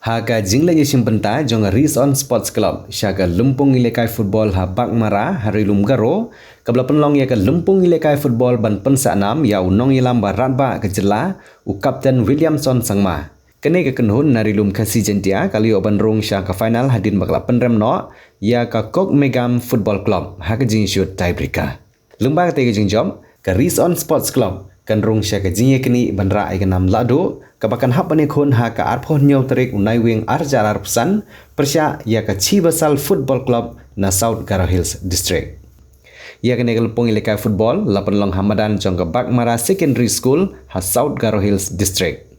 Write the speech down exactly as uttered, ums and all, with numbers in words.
Ha ka jingleit ïashim bynta jong ka Ri Iso'n Sports Club sha ka lympung ïalehkai football ha Baghmara ha Ri Lum Garo, kaba la pynlong ïa ka lympung ïalehkai football ban pynsah nam ïa u nongïalam ba radbah ka jylla, u Captain Williamson Sangma. Kane ka kynhun na Ri Lum Khasi Jaintia ka la ïoh ban rung sha ka final hadien ba ka la pynrem noh ïa ka Kokmegam Football Club ha ka jingïashut tiebreaker. Lyngba katei ka jingjop, ka Ri Iso'n Sports Club kan rung sha ka jingïaknieh ban rah ïa ka nam lahduh, kaba kan hap ban ïakhun ha ka arphew hynñiew tarik u Naiwieng ar hajar arphew san, pyrshah ïa ka Chibasal Football Club na South Garo Hills District. Ïa kane ka lympung ïalehkai football la pynlong ha madan jong ka Baghmara Secondary School ha South Garo Hills District.